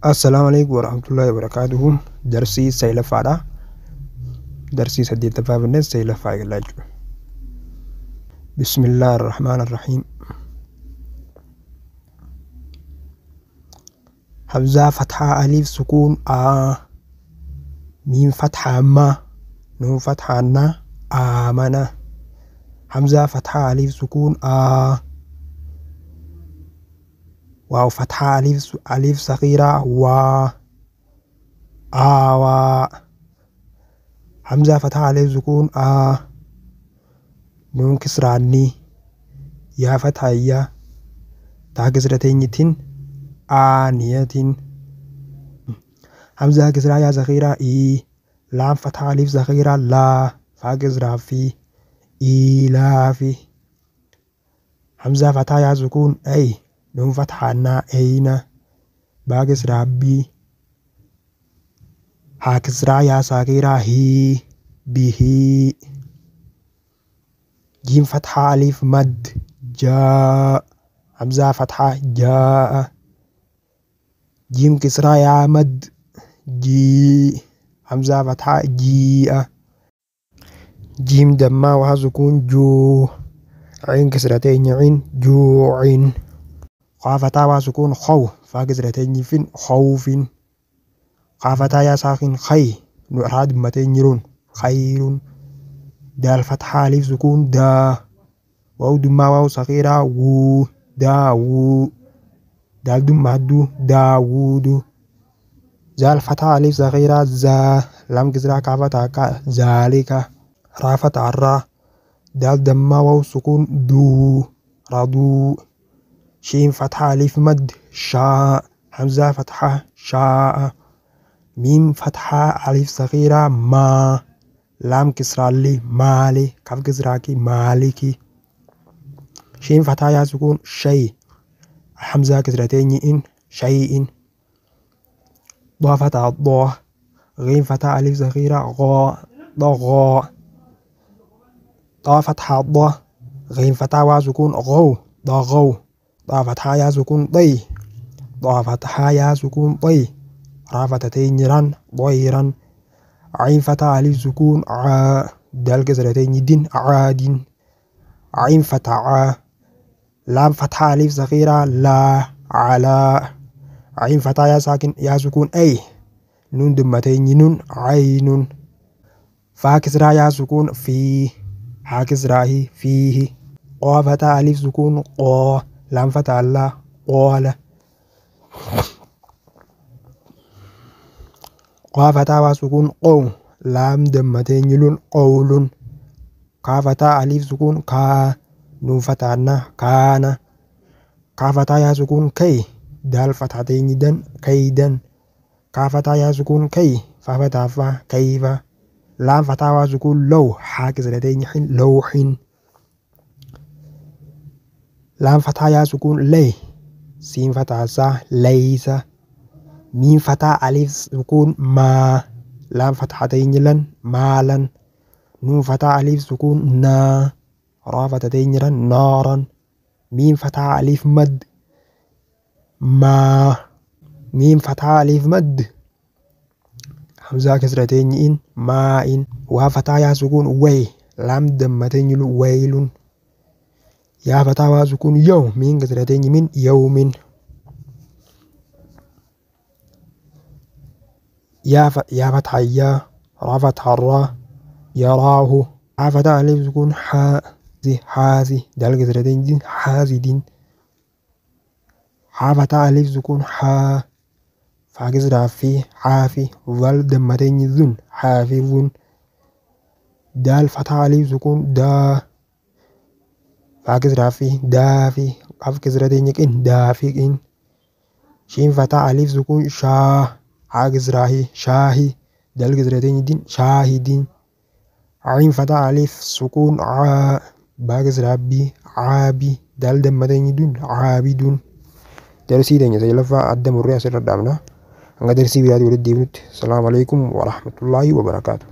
Assalaamu alaikum warahmatullahi wabarakatuhu. Darsii saglaffaadha. Darsii saddeettaffaa finnee saglaffaa eegallaa jechuudha. Bismillaahi irrahmaan irrahiim. Hamzaa fathaa aliif sukuun aa, miim fathaa maa, nuun fathaa naa, aamana. Hamzaa fathaa aliif sukuun aa, waaw fathaa aliif sagiiraa waa, aawaa. Hamzaa fathaa aliif sukuun aa, nuun kisraannii, yaa fathaa iyyaa, taa kisrateenyitiin, aaniyatin. Hamzaa kisraa yaa sagiiraa ii, laam fathaa aliif sagiiraa laa, faa kisraa fi, iilaafi. Hamzaa fathaa yaa sukuun ay, nuun fathaa naa, eyna, baa kisraa bii, haa kisraa yaa sagiiraa hii, bihii. Jiim fathaa aliif mad, jaa. Hamzaa fathaa jaa. Jiim kisraa yaa mad, jii. Hamzaa fathaa jii'a. Jiim dammaa waa sukuun juu, ciin kisrateenyi ciin, juucin. Qaa fataa waa sukuun khaw, faa kisrateenyi fin, khawfin. Qaa fataa yaa saakin khay, nu raa dummateenyi ruun, khayrun. Daal fathaa aliif sukuun daa, waaw dummaa waaw sagiiraa wuu, daawuu. Daal dummaa duu, daawuudu. Zaal fathaa aliif sagiiraa zaa, laam kisraa kaa fataa kaa, zaalika. Raa fataa raa, daal dammaa waaw sukuun duu, raduu. Shiin fathaa aliif mad, shaa. Hamzaa fathaa shaa'a. Miim fathaa aliif sagiiraa maa, laam kisraalli maali, kaf kisraaki maaliki. Shiin fathaa yaa sukuun shay, hamzaa kisrateenyi in, shay'in. ضا فتحة ضا، غين فتحة ألف صغيرة غا، ضغا. طا فتحة ضا، غين فتحة واو سكون غو، ضغو. ضا فتحة يا سكون ضي، ضا فتحة يا سكون ضي، را فتحتين رن، ضيرا. عين فتحة ألف سكون ع، دال كسرتين دين، عاد. عين فتحة ع، لام فتحة ألف صغيرة لا، على. عين فتحة يا ساكن يا سكون أي، نون دمتين نون، عين. فا كسرة يا سكون في، ها كسرة هي، فيه. قا فتحة ألف سكون قا، لام فتحة لا، قال. قا فتحة واو سكون قو، لام دمتين لون، قول. كا فتحة ألف سكون كا، نون فتحة نا، كان. كا فتحة يا سكون كي، دال فتحتين دن، كيدا. كا فتحة يا سكون كي، فا فتحة فا، كيف. لام فتحة واو سكون لو، حا كسرتين حين، لوح. لام فتحة يا سكون لي، سين فتحة سا، ليس. ميم فتحة ألف سكون ما، لام فتحتين لن، مالا. نون فتحة ألف سكون نا، را فتحتين رن، نارا. ميم فتحة ألف مد، ما. ميم فتحة ألف مد، همزة كسرتين إن، ما إن. واو فتحة يا سكون وي، لام دمتين لو، ويل. يا فتحة واو سكون يو، ميم كسرتين من، يوم. يا فتحة يا، را فتحة را، يراه. ها فتحة ألف سكون حا، زي حازي، دال كسرتين دين، حازدين. ها فتحة ألف سكون حا، فا كسرة في، حافي. ظل دمتين ذن، حافظ. دال فتحة ألف سكون دا، فا كسرة في، دافي. قاف كسرتين إن، دافق. شين فتحة ألف سكون شا، ها كسرة هي، شاهي. دال كسرتين دين، شاهدين. عين فتحة ألف سكون ع، با كسرة بي، عابي. دال دمتين دون، عابد. Darsii teenya saglaffaa adda murree asirra dhaabna. Hanga darsii biraatii walitti deebinutti. Salaamu alaikum warahmatullaahi wabarakaatu.